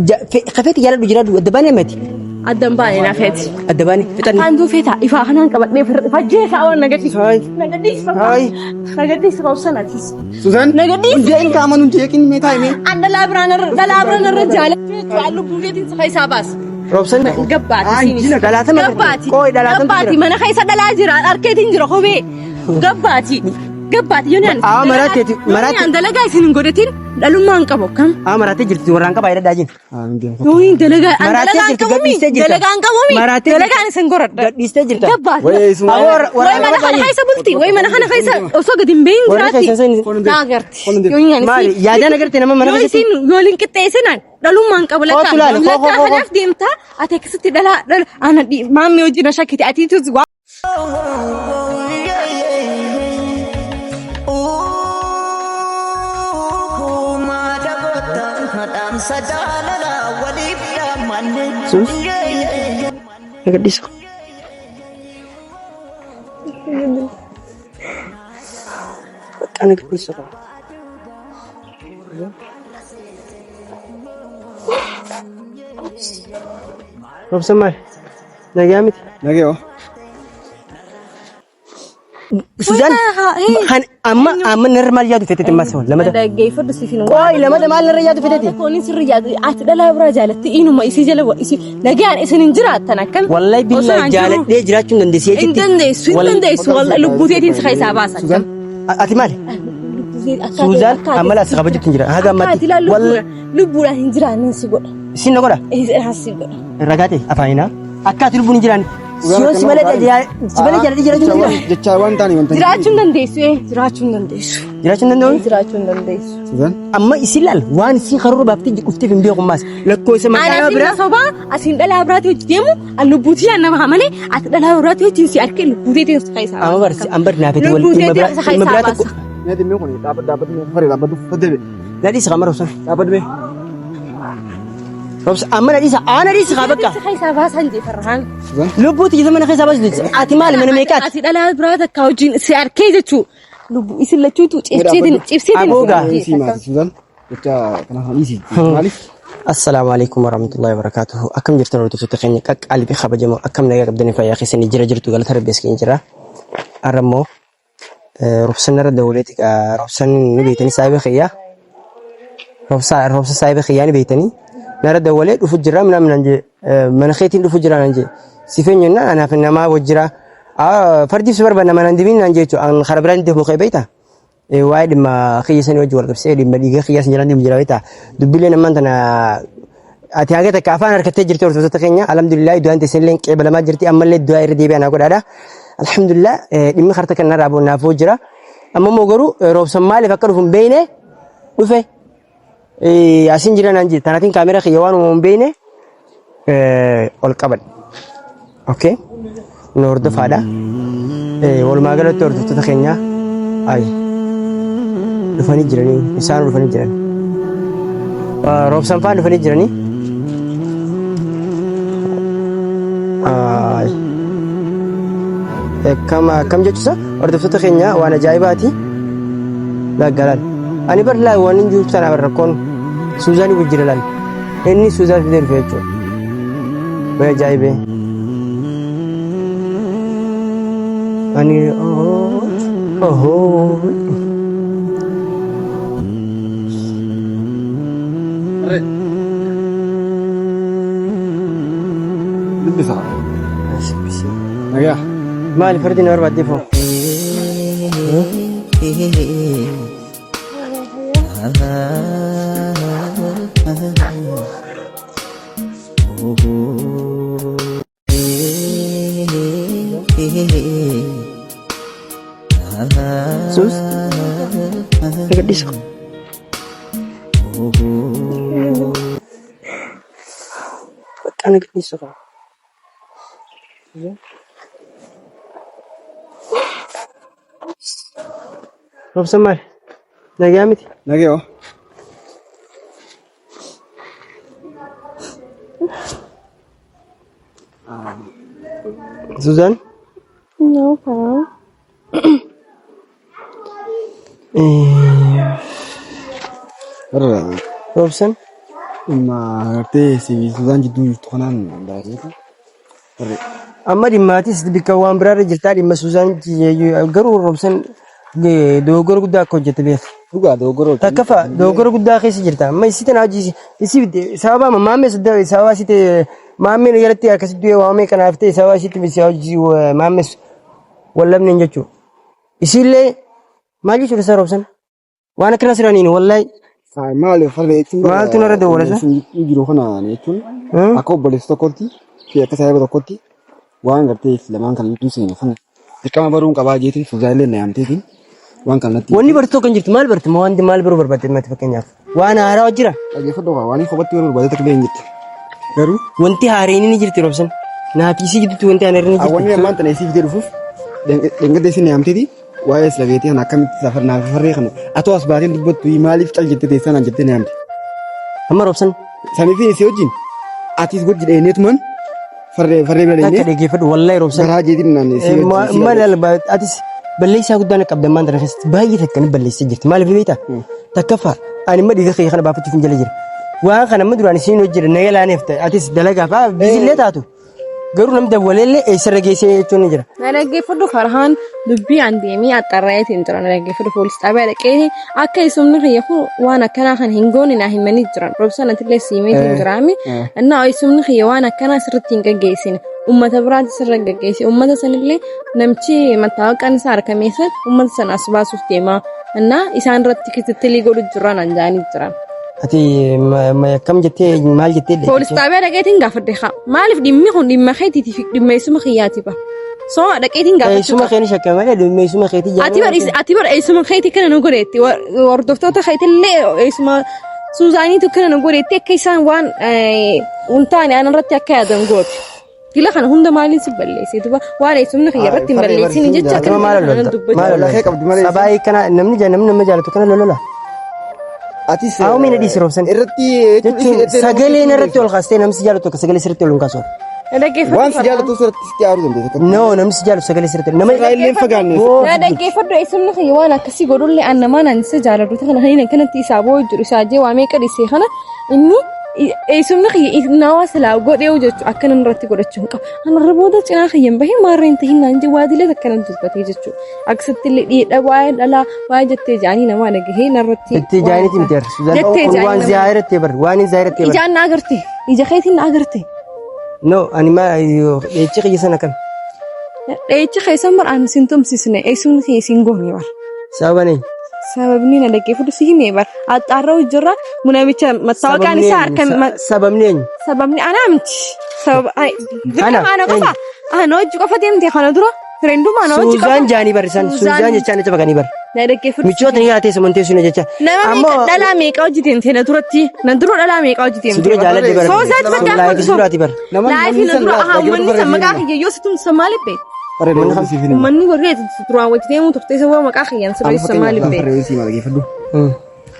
Kafeeti jaaladhu jiraadhu adda baanee mati. Addan baane nafeeti. Adda baanee fixanne. Kan duufee ta'a ifaa kanaan qabadhee fajjeesaa waan nagadhiisu. Hayi. Nagadhiisu. Hayi. Nagadhiisu roobsan atis. Suzan. Nagadhiisu. Hundee qaama nun jeeqin mee taa'e mee. An dhalaa biraan irra dhalaa biraan irra jaalachuu jechuudha. An lubbuu keetiin si keessaa baasa. Roobsan. Gabbaati Ah, isiinis. jina dhalaatama Gabbaati. Qooyi dhalaatama Gabbaati jira. mana keessa dhalaa jira. Harkeetiin jira kophee. Gabbaati. Gabbaati yoo naan. Aa, maraatteeti, maraatti. Yoo naan dalagaa isin hin godhatin dhalummaa hin qabu akkam. Aa maraatee jirti warraan qabaa hidhadhaa jin. Yoo hin dalagaa an Maraattee dalagaa hin jirti, qabu mi? gadhiistee jirta. Dalagaa hin qabu mi? Maraattee jirti. Dalagaan isin goradha. Gadhiistee jirta. Gabbaati. Wayii isuma. Aa, Wayi mana kana keessa bulti. Wayi mana kana keessa osoo gadi hin bahin Warra jiraatti. keessa isin- Naa agarti. Yoo hin Maali? Yaadaan agarte nama mana Yoo keessatti? isin yoo hin qixxeessinaan dhalummaan qabu lakkaa. Kootu laali, koo, koo, Lakkaa koo, koo. kanaaf deemtaa ati akkasitti dhalaa dhala ana maammii hojii na shakkite atiitus waa. Sus. Nagadhiisa. Bakka nagadhiisa. Roobsan maali? Nagaa miti. Nagee hoo. Suzaan kan amma amma narra maal yaadu feteeti ammas lamada. Dhaggeeffadhu si finu. Qooyi lamada maal narra yaadu feteeti? Kooniin sirri yaadu ati dhalaa biraa jaalatti inuma isii jala isii nagaan isin hin jiraattan akkam. Wallahi Osoo billahi an jiru- jaaladhee jiraachuu hin dandeessi Hin dandeessu hin dandeessu wallahi lubbuu teetiin si keessaa baasa akkam. Ati maali? Suuzaan amma laas kabajuutti hin jira. Haga ammaatti. Lubbuudhaan hin jiraannin si godha. Isin na godha. Si godha. Ragaa ta'e afaanina. Akka ati lubbuun hin jiraanne. Yoo si malee si malee jaaladhee jiraachuu hin danda'u. Jecha waan taane wanta. Jiraachuu hin dandeessu ee jiraachuu hin dandeessu. Jiraachuu hin danda'u. Jiraachuu hin dandeessu. Suzaan. Amma isin laal waan isin karoora baaftee dhufteef hin beeku ammaas. Lakkoofsa maqaa Anaaf biraa. hin sobaa asiin dhalaa biraatti hojii deemu an lubbuutii aan nama malee ati dhalaa biraatti hojiin si arke lubbuutii si keessaa Amma barsi amma naafeti wal Lubbuu dhimma teetii biraa isa dhimma keessaa biraa tokko. baasa. Mee dhimmi kun dhaabbadhu dhaabbadhu mee faree dhaabbadhu faddebe. Na dhiisi qamara osoo. Dhaabbadhu mee. Robsa amma na dhiisa aana dhiisi kaa bakka. Si keessaa baasan jee farhaan. Suzaan. Lubbuu tiyya mana keessaa baasu jechuudha. Ati maali mana meeqaati? Ati dhalaa biraa takka hojiin si arkee jechuu lubbuu isin lachuutu cibsiitiin cibsiitiin. Aboogaa. Dhiisii maati Suzaan. Jecha kana kan dhiisii. Maaliif? Assalaamu alaikum warahmatullahi wabarakatuhu. Akkam jirtan hordoftoota keenya qaqqaalii fi kabajamoo akkam nagaa qabdanii fayyaa keessanii jira jirtu galata rabbi as keenya jira. Har'a immoo Robsan irra dawwaleeti Robsan ni beektanii saahiba kiyyaa. Robsa Robsa saahiba kiyyaa ni beektanii. Narra dawwalee dhufu jira minaan minaan jee mana keetiin dhufu jira naan jee. Si feenyu jennaan anaaf namaa wajjira. Fardiif si barbaadna manaan deebiin naan jee jechuudha. An karaa biraan deemu kee beektaa? Waa'ee dhimma kiyya sanii wajjin wal qabsiisee dhimma dhiiga kiyyaa san jalaan deemu jira beektaa? Dubbileen ammaan tana ati haga takka afaan harkattee jirti hordoftoota keenya alhamdulillah du'aan teessan illee qeebalamaa jirti ammallee du'aa irra deebi'aa naa godhaadha. Alhamdulillah dhimmi karta kan narraa naafoo jira. Amma immoo garuu roobsan maaliif akka dhufu hin beekne dhufe asiin jira naan jira tanaatiin kaameraa kiyya waan uumamu hin beekne ol qabadhe. Okay. Nu hordofaadha. Walumaa galatti hordoftoota keenya ay dhufanii jiranii isaan dhufanii jiran. Roobsan faan dhufanii jiranii. Ay. Akkam akkam jechuusa hordoftoota keenya waan ajaa'ibaati. Laggalaan. Ani bar laa waan hin jiru sana bar rakkoon Suuzaanii wajjira laal. Inni Suuzaan fidee dhufe jechuudha. Way ajaa'ibee. Ani ohoo. Dubbisa. Nagaa. Maali fardi na barbaadde foo? Sus? Nagadhiisa. Bakka nagadhiisa. Roobsan maali? Nagaa miti? Nagee hoo. Suzaan? No, pal. Warra Roobsan? Dhimma gartee si Suzaan jidduu jirtu kanaan baay'eetu farree. Amma dhimmaatis bikka waan biraarra jirtaa dhimma Suzaan garuu Roobsan dogoggora guddaa akka hojjette beeka. Dhugaa dogoggora Takkaffaa dogoggora guddaa keessa jirta. Amma isii tana hojii isii sababa maammee sababa isitti maammeen jalatti akkasitti du'ee waamee kanaaf ta'e sababa isitti miti hojii maammees wallabneen jechuudha. Isiillee maal jechuudha isa Roobsan? Waan akkana siraniin wallahi. Maali farree jechuun Maaltu narra dawwala isa? Jiru kana jechuun akka obboleessa tokkotti fi akka saahiba tokkotti waan gartee lamaan kan gidduu seene kana dirqama baruun qabaa jeetiin Suzaan illee na yaamteetiin waan kana natti Wanni bartu tokko hin jirtu maal bartu wanti maal baruu barbaadde mati fakkeenyaaf waan haaraa jira dhaggeeffadhu kaa waan kophatti baruu barbaadde takka illee hin jirtu. Garuu wanti haareen ni jirti Roobsan naaf isii gidduutti wanti haareen ni jirti. wanni ammaan tana isii fidee dhufuuf dheengadda isin yaamteeti waa'ee sila keetii kana akkamitti safar naaf farree kana atoo as baateen dubbattu maaliif cal jettee teessaa naan jettee na yaamte. Amma Roobsan Saniif isii wajjin atis wajji dheeneetumaan farree farree bira takka dheenee dhaggeeffadhu wallahi Roobsan. garaa jeetiin naan isii wajjin. Maal alba atis balleessaa guddaan qabda ammaan tana keessatti baay'ee takka ni balleessee jirti maaliif beektaa takkaffaa ani imma dhiiga kee kana baafachuuf hin jala jira waan kana amma duraan isiin hojjedha na galaaneef ta'e atis dalagaaf haa biizillee taatu Garuu namni dawwaleellee eessarra geessee jechuun ni jira. Na dhaggeeffadhu Farhaan dubbii an deemee axxarraa'eetiin jira. Na dhaggeeffadhu poolis xaabiyaa dhaqee akka isumni kiyya kun waan akkanaa kan hin goone naa himanii jiran. Robsan atillee siimeetiin jiraami. Innaa isumni kiyya waan akkanaa sirriitti hin gaggeessine. Uummata biraatti sirra gaggeesse. Uummata sanillee namichi mattaawaqaan isaa harkamee san uummata sana as baasuuf deema. Innaa isaan irratti kitittilii godhu jirra naan jedhanii jiran. Ati akkam jettee maal jettee Poolis xaabiyaa dhaqeetiin gaafadhe haa. Maaliif dhimmi kun dhimma keetiitii fi dhimma eessuma kiyyaati ba. Soo dhaqeetiin gaafachuu Eessuma qaba. kee ni shakkame malee dhimma eessuma keetii Ati bar ati bar eessuma keetii kana nu godheetti hordoftoota keetillee eessuma Suuzaaniitu kana nu godheetti akka isaan waan hin taane ana irratti akka yaadan goote. Dila kana hunda maaliin si balleessee duba waan eessumni kiyya irratti hin balleessini jecha Ati maal kana lolta? dubbachuu. Maal Lafee qabdi malee. Sabaayii kana namni namni nama jaalatu kana lolola. Atis Haa miina dhiisi roobsan. Irratti Jechuun sagaleen irratti ol kaastee namni si jaalatu akka sagalee sirriitti ol hin kaasu. Waan si jaalatu sirriitti sitti aaruu dandeessa. No namni si jaalatu sagalee sirriitti nama Irraa illee hin fagaanne. Na dhaggeeffadhu eessumni kiyya waan akkasii godhullee an namaan an isa jaaladhu kana kan inni akkanatti isaa boo'u jiru isaa jee waa meeqa dhisee kana inni eessumni kiyya nawaa silaa godhee jechuudha akkana irratti godhachuu hin qabu. Anarra booda cinaa kiyya hin bahin maarreen tahin naan jee waadilee akkana dubbatee jechuudha. Akkasitti illee dhiidha waa'ee dhalaa waa'ee jettee jaanii namaa dhagahee narratti. Jettee jaaniiti miti arri. Jettee Kun waan jaanii zaayiratti bar waan hin zaayiratti bar. Ijaan na agarte ija keetiin na agarte. No ani ma dheechi kiyya sana kam. Dheechi keessan bar ani sin tumsisne eessumni kiyya sin goone bar. Sababa eenyu? Sababni na dhaggeeffatu si himee bar. Axxaarra hojjirra munamicha mattaawaqaan isaa harka Sababni eenyu? sababni anaa miti. Sababa Ana, dirqama ana qofa. Ana hojii qofa deemte kana dura fireenduma ana hojii qofa. Suuzaan jaanii bar isaan Suuzaan Suuzaan jechaan achi baqanii bar. Na dhaggeeffatu. Michoota ni yaatee samanteessu sun jecha. Nama Ammoo meeqa dhalaa meeqa hojii deemte na duratti na dura dhalaa meeqa hojii si deemte. dura jaaladhe bar. Soozaat bakka Laayif si duraati bar. Laayifii na dura aha uummanni san maqaa kiyya yoo si tumsa maaliif beekte? Uummanni warri duraan wajji deemuu turte isa waa maqaa kiyyaan sirreessa maaliif beekte?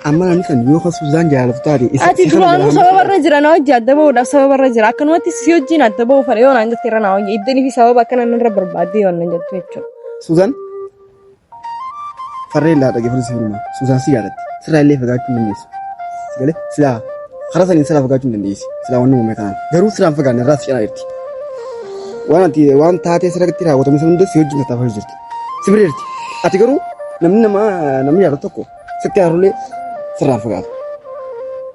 Amma namni san yoo kan Suuzaan jaalatu taate isa Ati isa kana duraanuu jalaa sababa irra jira na wajji adda bahuudhaaf sababa irra jira. Akkanumatti si wajjin adda bahuu fedha yoo naan jette irra na wajji iddanii fi sababa akkana narra barbaaddee yoo naan jettu jechuudha. Suuzaan farreen laa dhaggeeffatu si hirma. Suuzaan si jaalatti. Sirraa illee fagaachuu hin dandeessu. Sigalee silaa karaa saniin sirraa fagaachuu hin dandeessi. Silaa wanni uumame kanaan. Garuu sirraan fagaanne irraa si cinaa jirti. Waan ati waan taatee sirratti raawwatame sun hunda si wajjin tattaafachuu jirti. Si bira jirti. Ati garuu namni nama namni jaalatu tokko sitti haarullee sirraan fagaatu.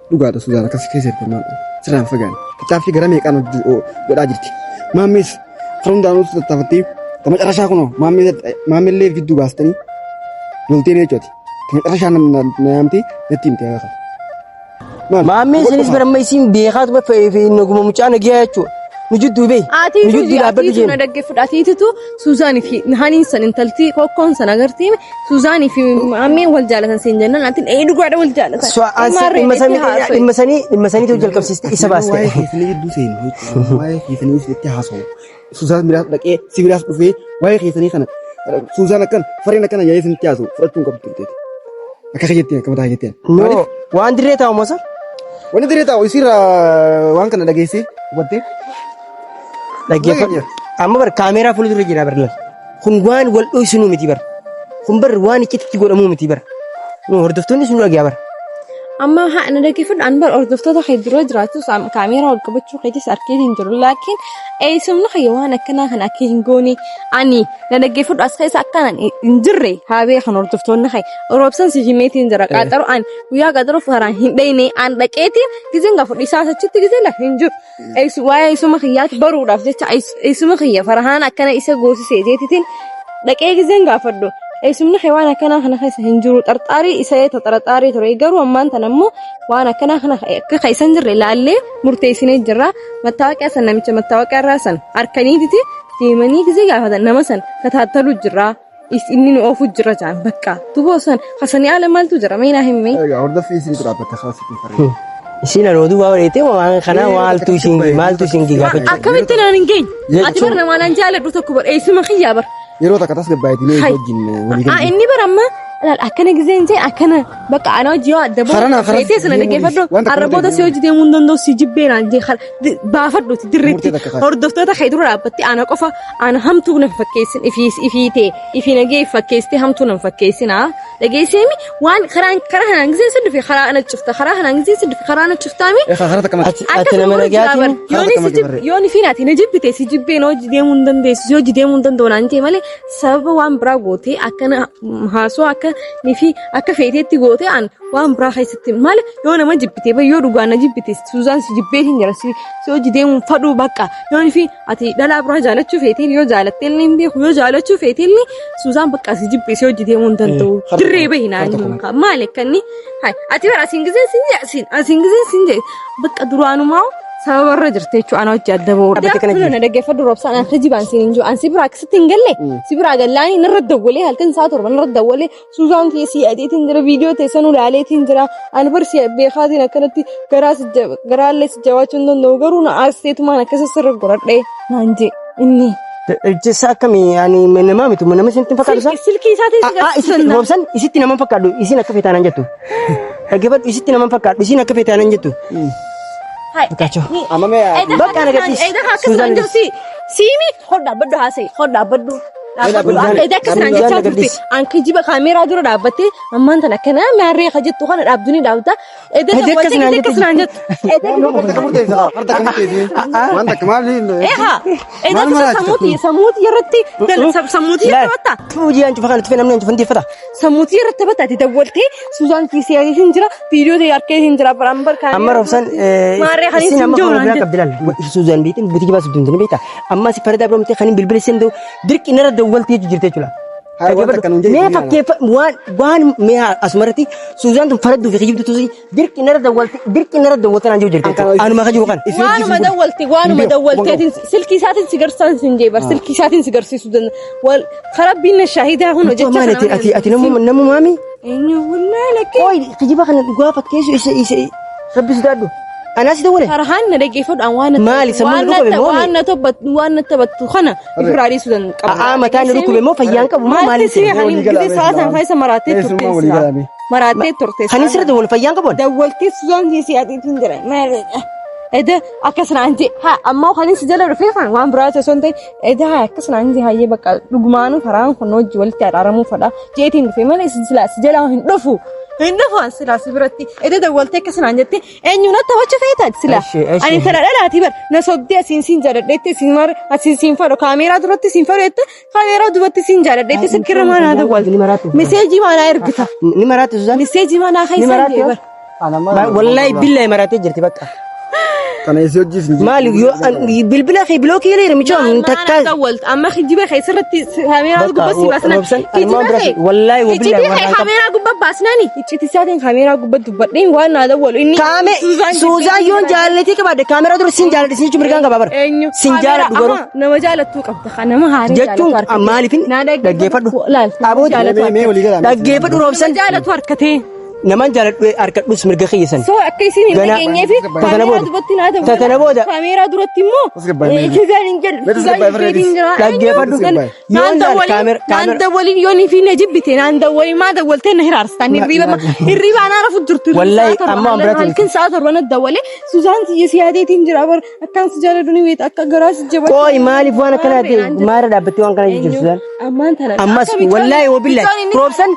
Dhugaadha Suzaan akkas keessa jirti maal sirraan fagaanne. Tattaaffii gara meeqaan godhaa jirti. Maammees karaa hundaanuu tattaafattee ta macarashaa kunoo maammeellee gidduu baastanii loltee jechuuti. Ta macarashaa na yaamtee natti himte haa kana. Maammeen isinis bara amma isin beekaatu naguma mucaa nagiyaa jechuudha. Nu jidduu bee. Nu jidduu dhaabbadhu Atiitu na jeen. dhaggeeffadhu. Atiitutu Suuzaanii fi Haniin san intalti kokkoon san agartee Suuzaanii fi Maammeen wal jaalatan siin jennaan atiin ee dhugaadha wal jaalatan. Dhimma sanii dhimma saniitu jalqabsiiste isa baaste. Waa'ee keessanii gidduu seenu jechuudha. Waa'ee keessanii isinitti haasa'u. Suuzaan biraas dhaqee si biraas dhufee waa'ee keessanii kana Suuzaan akkan fareen akkana yaa'ee isinitti haasa'u fudhachuu hin qabdu turteeti. Akka keetti akka mataa keetti. No waan dirree taa'u mosa. Wanni dirree taa'u isiirraa waan kana dhageessee hubattee. Dhaggeeffadhu. Amma bar kaameeraa fuuldura jira bar lal. Kun waan wal dhoysinuu miti bar. Kun bar waan iccitti godhamuu miti bar. Nu hordoftoonni sun dhagyaa bar. Amma haa na dhaggeeffadhu an bar hordoftoota kee dura jiraatus kaameeraa ol qabachuu keetis argee hin jiru. Laakiin eessumni kiyya waan akkanaa kana akka hin goone ani na dhaggeeffadhu as keessa akka hin jirre haa beekan hordoftoonni kee. Roobsan si himeetiin jira qaaxaroo an guyyaa qaaxaroo faraan hin dhayne an dhaqeetiin gizeen gaafa dhiisaa achitti gizeen lafa hin jiru. Waa'ee eessuma kiyyaatti baruudhaaf jecha eessuma kiyya farahaan akkana isa goosisee jeetitiin dhaqee gizeen gaafadhu. Eessumni kee waan akkanaa kana keessa hin jiru xarxaarii isa xarxaarii ture garuu ammaan tana immoo waan akkanaa kana akka keessa hin jirre ilaallee murteessinee jirra. Mattaawaqaa san namicha mattaawaqaa irraa san harkaniititi deemanii gizee gaafatan nama san kataattalu jirra. Inni nu oofu jira jaan bakka duboo san hasanii ala maaltu jira mee naa himi. Egaa hordoffii isinitu dhaabbata karaa sitti farree. Isiin ani oduu waa odeete waan kana maaltu isin maaltu isin gaafachuu. Akkamitti naan hin geenye? Ati bar namaa naan jaaladhu tokko bar eessuma kiyyaa bar. Yeroo takka tasgabbaa'eetii mee Hai. wajjin walii Aa galu. inni bar amma laal akkana gizeen jee akkana bakka ana hojii yoo adda Karaa naa karaa feetee sana deemuu dhaggeeffadhu dhiisi. Wanta arra akkana booda si deemuu hojii deemuu hin danda'u si jibbee naan jee baafadhuti dirreetti Murtee takka kaasi. hordoftoota kee dura dhaabbatte ana qofa ana hamtuu nan fakkeessin ifii ifii tee ifii nagee fakkeessite hamtuu nan fakkeessin haa dhageesseemi waan karaan karaa kanaan gisee si dhufe karaa ana cufta karaa kanaan gisee si dhufe karaa ana cuftaami Egaa karaa takka mati. Ati ati nama nagaatiin Karaa yooni takka si mati barree. yooni fi naati na jibbite si jibbeen hojii deemuu hin dandeessu si hojii deemuu hin danda'u naan jee malee sababa waan biraa gootee akkana haasoo akka ni fi akka feeteetti gootee an waan biraa keessatti maal yoo nama jibbite yoo dhugaan na jibbite Suzaan si jibbeetiin jira si si hojii deemuun fadhuu bakka yoon fi ati dhalaa biraa jaalachuu feeteen yoo jaalattee illee hin beeku yoo jaalachuu feetee illee Suzaan bakka si jibbee si hojii deemuu hin danda'u dirree bahi naan jedhu maali akka inni hai ati bara asiin gizeen sin jee asiin asiin gizeen sin jee bakka duraanumaa sababa irra jirte jechuudha ana hojii adda ba'uu. Dhaabbate kana Kun na dhaggeeffadhu roobsaan an kijibaan siin hin jiru an si biraa akkasitti hin galle si biraa gallaanii narra dawwalee halkan isaa 7 narra dawwalee Suzaan kee si adeetiin jira viidiyoo teessan ulaaleetiin jira ani bar si beekaatiin akkanatti garaa si garaallee si jabaachuu hin danda'u garuu na aarseetumaan akkasa sirra godhadhee naan jee inni. Jecha akkamii ani nama miti nama isinitti hin fakkaatu isaa? Silkii isaatiin si Ah, garsiisuu isitti danda'a. roobsan isitti nama hin fakkaadhu isin akka feetaan hin jettu. Dhaggeeffadhu isitti nama hin fakkaadhu isin akka feetaan hin jettu. Hai. Fakkaachoo. Amma mee Bakka ana gadhiisi. Eeda akka Suzaan sanaan jiru si siimi hodha baddu haasa'e hodha baddu. Dhaabbadhu akka ija akka sanaan jechaa turte. An kijiba kaameeraa dura dhaabbattee ammaan tana akkana maarree ka jettu kana dhaabdu ni dhaabda. Edda Ija akka dawwaltee sanaan ija akka jettu. sanaan jettu. Edda Harta murteessa harta murteessa waan takka maali eeha edda Maal maraachita? sammuutii sammuutii irratti sammuutii irratti batta. Hojii aan cufa kana tufe namni aan cufa hundeeffata. Sammuutii irratti batta ati dawwaltee Suzaan kiisee hin jira viidiyoo ta'e harkee hin jira baraan barkaan. Amma roobsan Maarree kan isin isin amma jiru kan naan biraa jettu. qabdi laal. Suzaan beektin butii baasuuf deemtanii beektaa. Amma si faradaa bira miti kan hin bilbila isin dirqi narra dawwaltee jirti jechuudha. Haa, waan takka nuun jedhi Mee durii fakkeeffa waan waan mee asumarratti Suzaan tun faradduu fi kijibdu tusi dirqi narra dawwalte dirqi narra dawwalte naan jiru jirti jechuudha. Anuma ka jiru kan. Waanuma dawwalte waanuma dawwalteetiin silkii isaatiin si garsiisan sin jee bar silkii isaatiin si garsiisuu danda'a. Wal karabbiin na shaahidaa kun Jecha jecha maal ati ati ati namuma namumaami? Eenyu wallaahi lakkee. Qoy kijiba kana dhugaa fakkeessu isa isa rabbi sodaadhu. Anaa si dawwale. Farhaan na dhaggeeffadhu an waan Maali, sammuun na dhukkube moo waan na tobbattu waan na taphattu kana ofirraa dhiisuu danda'a. A'aa mataan na dhukkube moo fayyaan qabu moo maali? Maalti si Walii hani galame, gisee sa'a san keessa maraattee turte Keessummaa walii silaa. galame. Maraattee turte. Kan sirra dawwale fayyaan qabu. Dawwaltee suzaan si adiitiin jira. Maali? Eda akkas naan jee haa ammoo kan si jala dhufee kan waan biraa osoo hin ta'in eda haa akkas naan jee hayyee bakka dhugumaanuu karaan kun hojii walitti araaramuu fedha jeetiin dhufee malee si silaa si jalaa hin dhufu. Hin dhufu an silaa si biratti eda dawwaltee akkas naan jettee Eenyu na taphacha feeta sila. Eshi, eshi. Ani tana dhalaati bar na sobdee asiin siin jaaladheetti siin mar asiin siin fadhu kaameeraa duratti siin fadhu jette kaameeraa duubatti siin jaaladheetti silkirra maa naa Ni dawwalti. maraatu. Miseejii maa naa ergita. Ni maraatu Suzaan. Miseejii maa naa Ni keessan maraatu. jee bar. Wallahi billahi maraatee jirti bakka. Kana isii hojii sin Maali yoo bilbila kee bilookii illee michoo Maal takka naa dawwalti amma kijiba kee sirratti kaameeraa Bakka, gubbaa si baasnaan. Roobsan, armaan biraa si- wallaahi wa Iccitii billaahi kee warraan qaba. kaameeraa gubbaa baasnaani. Iccitii isaatiin kaameeraa gubbaa dubbadheen waan naa dawwalu inni. Kaame Suuzaan yoon jaallatii qabaadhe kaameraa dura sin jaalladhe sin jechuun mirgaan qaba bara. Eenyu? Sin jaaladhu garuu. Amma nama jaalattuu qabda kan nama haarii Jechuun jaalatu harkatee. maaliifin Naa dhaggeeffadhu. Laal. Aboo jaalatu Mee walii galaa. Dhaggeeffadhu roobsan. Nama jaalatu harkatee. Naman jaaladhu harkadhus mirga kiyya san. So akka isin hin Ganaa- dhageenyee fi Tatana kaameeraa booda. duubatti naa ta'u. Tatana booda. Kaameeraa duratti immoo. Tasgabbaa'e mee. Suzaan hin jedhu. Mee Suzaan tasgabbaa'e hin jedhu. Dhaggeeffadhu. Naan Yoon laal dawwaliin kaamera naan dawwaliin yoo ni fi na jibbite naan dawwaliin maa dawwaltee na hiraarsita hirriiba hirriiba anaa rafu jirtu. Wallahi, amma waan biraatti halkan sa'a 7 na dawwale Suzaan tiyya si yaadeetiin jira bar akkaan si jaaladhu ni beekta akka garaa si jabatu. Qooyi maaliif waan akkanaa ta'e maara dhaabbattee waan kana jirtu Suzaan? Ammaan tana. Ammas wallaahi wabillahi roobsan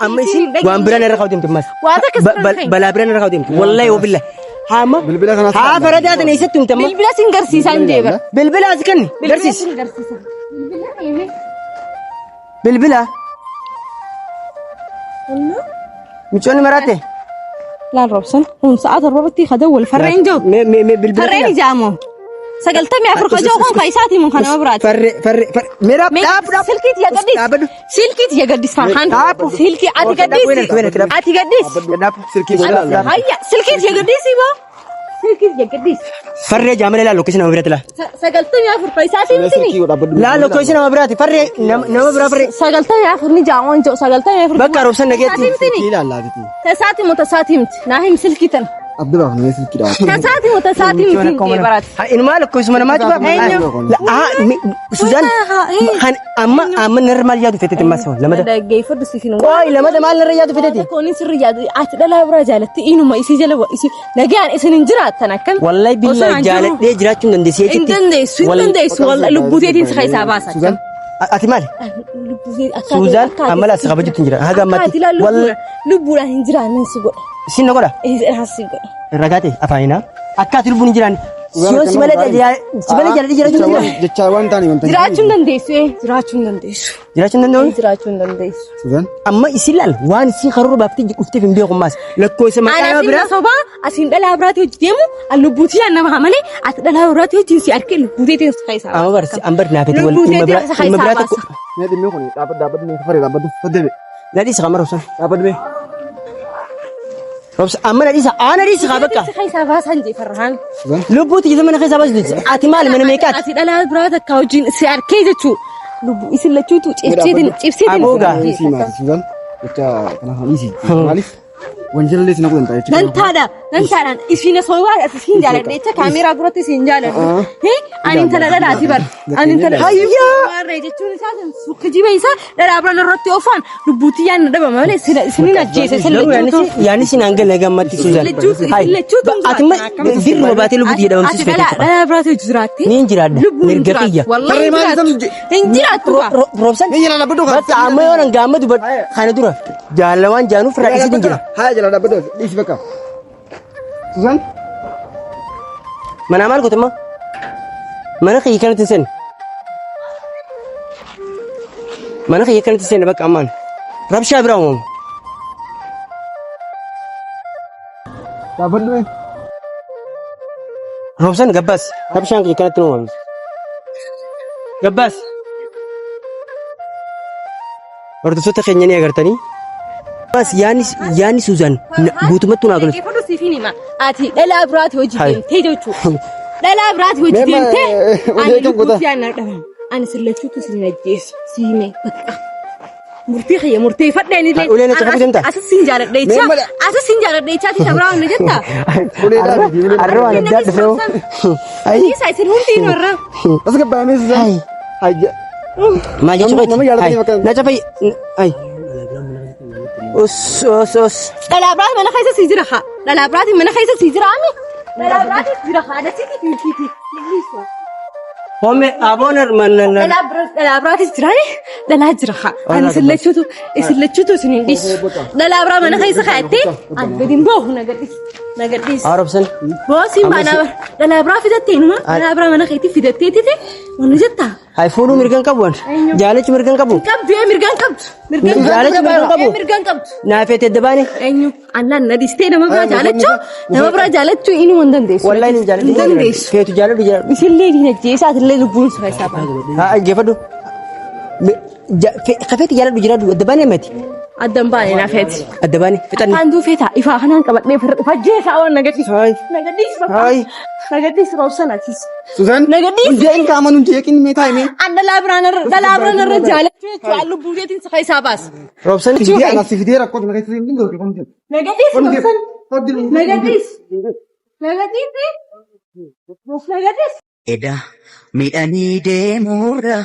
amma isin waan biraan irra kaa'u deemte ammas. ammas. Waa takka sirra hin Balaa bira narra kaa'u deemtu. Wallahi wabillahi. Haama. Bilbila kanas Haa faradaa tana eessatti himte amma? Bilbila sin garsiisaa hin deebar. Bilbila as kenni. Bilbila Garsiisi. sin garsiisa. Bilbila eeme. Bilbila. Micoonni maraatte. Laal roobsan kun sa'a torbatti kadawwal farreen jiru. Mee mee mee bilbila. Farreen ijaamoo. 94 kajoo kun kan isaati mun kan nama biraati. Farree farree farree. Mee dhaab dhaab dhaab. Silkiit ya gaddis. Dhaabadhu. Silkiit ya gaddis farhaan. Dhaabbu. Silkii ati gaddisi. Ati gaddis. Dhaab. Silkii booda ilaalla. Hayya silkiit ya gaddisi boo. Silkiit ya gaddis. Farree jaamala ilaalu keessa nama biraatti laa. 94 kan isaati miti. Silkii dhaabbadhu. Laaloo keessa nama biraati. Farree nama biraa farree. 94 ni jaamoon jiru 94. Bakka roobsan nageetti. Silkii ilaallaa miti. Tasaati moo tasaati miti. Naa him silkii tana. Abdi baafnee silkii dhaabatu. Tasaati moo tasaati miti hin jee baraati. Inumaa lakkoofsuma namaa cufa. Eenyu? Suzaan kan amma amma narra maal yaadu feteeti ammas lamada. Dhaggeeffadhu si hin Qooyi lamada maal narra yaadu feteeti? Kooni sirri yaadu ati dhalaa biraa jaalatti inuma isii jala isii nagaan isin hin jiraattan akkam. Wallahi billahi jaaladhee jiraachuu hin dandeessi Hin jechuutti. dandeessu hin dandeessu wallahi lubbuu teetiin si keessaa baasa. Suzaan Ati maali? Lubbuu teetiin akka Suzaan amma laas kabajuutti hin jira. Haga ammaatti. Wallahi lubbuudhaan hin jiraannan si godha. Sin na godha. Si godha. Ragaate afaanina. Akka ati lubbuun hin jiraanne. Siyoon si malee si malee jaaladhee jiraachuu hin danda'u. Jecha waan taane wanta. Jiraachuu hin dandeessu jiraachuu hin dandeessu. Jiraachuu hin danda'u. Jiraachuu hin dandeessu. Suzaan Amma isin laal waan isin karoora baaftee dhufteef hin beeku ammaas. Lakkoofsa maqaa nama Anaatiin biraa. na sobaa asiin dhalaa biraatti hojii deemu an lubbuutii an nama malee ati dhalaa biraatti hojiin si argee lubbuutii si keessaa Amma barsi amma barsi naafeeti wal Lubbuu dhimma teetii biraa isa dhimma keessaa biraa tokko. baasa. Mee dhimmi kun dhaabbadhu dhaabbadhu mee faree dhaabbadhu faddebe Na dhiisi qamara roobsan. dhaabbadhu mee. Roobsa amma na dhiisa aana dhiisi kaa bakka. Si keessaa baasan jee farhaan. Suzaan Lubbuuti jita mana keessaa baasu ati maali mana meeqaati? Ati dhalaa biraa takka hojiin si argee jechuu lubbu isin lachuutu cibsiitiin cibsiitiin. Aboogaa. Dhiisii maati Suzaan jecha kana dhiisii maaliif wanjalallee si naquu danda'a jechuudha. Dantaadha dantaadhaan isiin osoo waa isiin jaaladha jecha kaameeraa duratti isiin jaaladha. Ani intala dhalaati bar. Ani intala Hayyaa! Maarree jechuun isaa sun kijiba isaa dhalaa biraan irratti oofaan lubbuutti yaadna dhabama malee isinin ajjeese isin Garuu lachuutu. yaani si naan galee gammatti Suzaan. Isin lachuutu Ati ma birruma baatee lubbuutti jedhamsiis Ati dhalaa feete. dhalaa biraatu jiraatti. Niin jiraadha. Lubbuun hin Mirga jiraattu. kiyya. Wallahi Tarree hin maal jiraattu. isaan Hin jiraattu gaa. Roobsan. Mee jala dhaabbadhu kaa. Bakka amma yoo nan gaamma dubbadhu kana dura jaalawaan jaanuuf irraa isitu jira. Haa jala dhaabbadhu dhiisi bakka. Suzaan Manaa maal goote amma? Mana kiyya kanatti hin seenne. Mana kiyya kanatti hin seenne bakka ammaan. Rabshaa biraa uumamu. Dhaabbadhu mee. Roobsan gabbaas. Rabshaan kiyya kanatti hin uumamu. Gabbaas. Hordoftoota keenya ni agartanii. Bas yaanni yaanni Suuzaan guutumatti naa galu. Dhaggeeffadhu siif hin hima. Ati dhalaa biraati hojii Hai. deemtee jechuudha. Dhalaa biraati hojii Mee ma- deemtee eh, ani ulee kan lubbuutti godha. yaadna dhabama. Ani sillachuutu sin ajjeesu. Si hime bakka. Murtii kiyya murteeffadheen illee. Ulee na caqabu deemta? Asis sin jaaladha Mee jechaa. mala- Asis sin jaaladha jechaa ati biraa hin jettaa. Ulee dhaabi, ulee Arra waan addaa dhufee. Ayi. Isa isin hundi hin warra. As gabbaamee Suzaan. Hai. Hai. Maal jechuu Nama- nama jaallatanii keeti? bakka- Na cafai. Ayi. Us us us. Dhalaa biraati mana keessa sii jira haa. Dhalaa biraati mana keessa sii jira ami. Dhalaa biraati jira haa. Adasiiti fiifiiti. Homme aboon man. Dhalaa biraatis jiraani dhalaa jira haa. Ani isin lachuutu isin lachuutu isin hin dhiisu. Dhalaa biraa mana keessa kaa'attee ani gadi hin boohu na gadhiisi. Na gadhiisi. Arabsan. Boosiin baanaa dhalaa biraa fidattee inuma dhalaa biraa mana keetti fidattee tite wanni jettaa. Hay fuudhuu mirgan qabu an. Jaalachi mirgan qabu. Qabdu ee mirgaan qabdu. Mirgaan Jaalachi mirgan qabu. Ee mirgaan qabdu. Naafeet edda baane. Eenyu annaan na dhistee nama biraa jaalachuu nama biraa jaalachuu inuma hin dandeessu. Wallahi hin jaaladhu. Hin dandeessu. Feetu jaaladhu jaaladhu. Isillee diina jeesaatillee lubbuun sura isaa baana. Haa ajjeefadhu. Kafeeti jaaladhu jiraadhu adda baane mati. Addan baane nafeeti. Adda baane fixanne. Akkaan duufee ta'a ifaa kanaan qabadhee ofirra dhufa jeesaa waan nagadhiisu. Hayi. Nagadhiisu bakka. Hayi. Nagadhiisu roobsan atis. Suzaan. Nagadhiisu. Hundee qaama nun jeeqin mee taa'e mee. An dhalaa biraan irra dhalaa biraan irra jaalachuu jechuudha. Lubbuu keetiin si keessaa baasa. Roobsan. Fidee anas fidee rakkoo kana keessa hin jiru. Nagadhiisu roobsan. Nagadhiisu. Nagadhiisu. Nagadhiisu. Eda midhanii deemuurra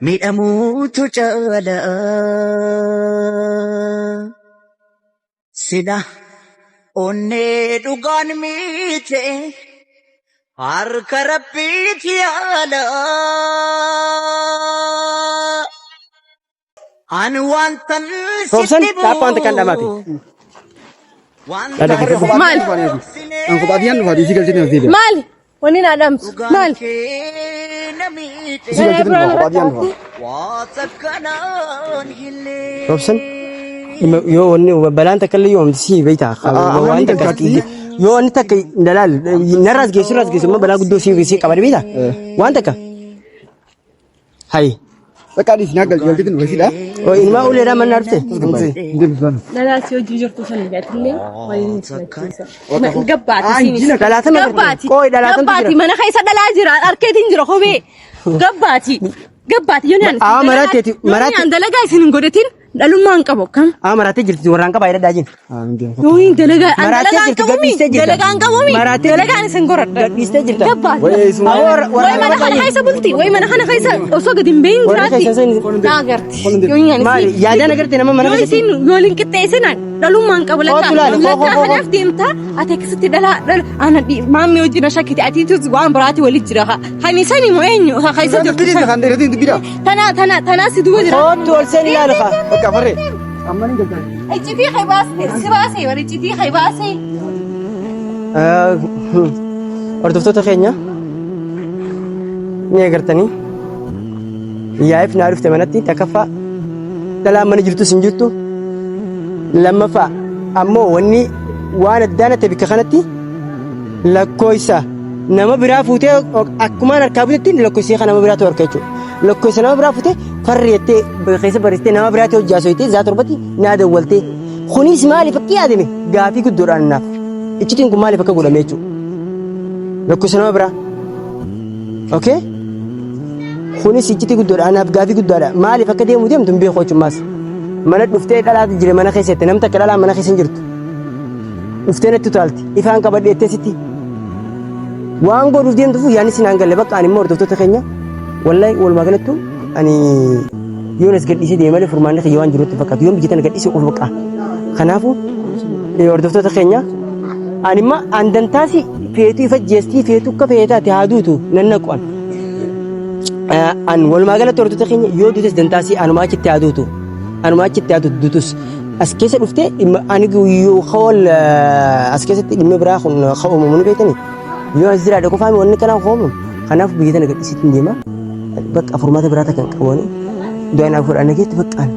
midhamuutu caala. Sila onnee dhugaan miite harka rabbiiti yaala. An wantan Roobsan sitti dhaabbaan takkaan dhamaate. bu'u. Maal? An kophaa kiyyaan dhufaa isii galchitee as deebi'a. Maali? Wanni naa dhaamsu maali? Isii galchitee dhufaa kophaa kiyyaan dhufaa. Robsan yoo wanni balaan takka illee yoo si beektaa waan takka yoo wanni takka dalaal narraas geessu irraas geessu immoo balaa guddoo si si qabadi beektaa waan takka Hayi. Bakka dhiisi naa galchitee dhufa isiidha. Oo ilmaa uleedhaa manna dhufte. Dhalaa si hojii jirtu sun gatillee waliin simachiisa. Gabbaati siinis. Dhalaatan Gabbaati. Qooyi dhalaatantu Gabbaati jira. mana keessa dhalaa jira harkeetiin jira kophee. Gabbaati. Gabbaati yoo naan. Aa, maraatteeti, maraatti- Yoo naan dalagaa isin hin godhatin dhalummaa hin qabu akkam. Aa maraatee jirti warraan qabaa jedhadhaa jin. Yoo hin dalagaa an Maraatee dalagaa hin jirti, qabu mi gadhiistee jirta. dalagaa hin qabu mi Maraatee dalagaan isin goradha. Gadhiistee jirta. Gabbaati. Wayii isuma. Aa warra Way mana kana keessa bulti way mana kana keessa osoo gadi hin bahin Warra jiraatti. keessa san- Naa agarti. Yoo hin Maali yaadaan agarte nama mana Yoo keessatti. isin yoo hin qixxeessinan dhalummaa hin qabu lakkaa Kootu laali, koo, lakkaa koo, koo. kanaaf deemta ati akkasitti dhala dhala ana maammee wajjin shakkite atiitus waan biraati walitti jira hani sani moo eenyu ha keessa jirtu Dubbii san. kan dheeratiin dubbiidha. Tana tana tana si duuba jira. Kootu ol seen ilaali kaa. Bakka farree. Amma ni galtaa. Iccitii kee baase si baase warri iccitii kee baase. Hordoftoota keenya ni agartanii yaa'if naa dhufte manatti takkaffaa dhalaan mana jirtus hin jirtu lammaffaa ammoo wanni waan addaa natti bikka kanatti lakkooysa nama biraa fuutee akkumaan harkaa butetti lakkoofsa kan nama biraatu harka jechuudha. Lakkoofsa nama biraa fuutee farri jettee keessa barreessitee nama biraatti hojjaa soyitee zaa torbatti naa dawwaltee. Kunis maaliif akka yaadame gaafii guddoodhaan naaf. Iccitiin kun maaliif akka godhame jechuudha. Lakkoofsa nama biraa. Okay? Kunis iccitii guddoodha. Anaaf gaafii guddaadha. Maaliif akka deemu deemtu hin beeku jechuun Mana dhuftee dhalaatu jira mana keessatti namni takka dhalaan mana keessa hin jirtu. Dhuftee natti utaalti. Ifaan qabadhe jettee sitti. Waan godhuuf deemtuuf yaadni sinaan galle bakka ani immoo hordoftoota keenya wallahi walumaa galattu ani yoon as gadhiisee deeme malee furmaanni kiyya waan jirutti fakkaatu yoon biyya tana gadhiisee qofa bakka. Kanaafuu hordoftoota keenya ani immoo an dantaasi feetuu ifa jeestii feetuu akka feetaati haa duutu nan naqu an. An walumaa galatti hordoftoota keenya yoo duutes dantaasii anumaa achitti haa duutu. Anumaa achitti haa duutus. As keessa dhuftee dhimma ani yoo hool as keessatti dhimma biraa kun ka uumamu ni beektanii. Yoo as jiraadhe qofaami wanni kanaa uumamu. Kanaaf biyya tana gadhiisitti hin deema. Bakka furmaata biraa takka hin qabu. Du'aan afur ana keetti bakka ani.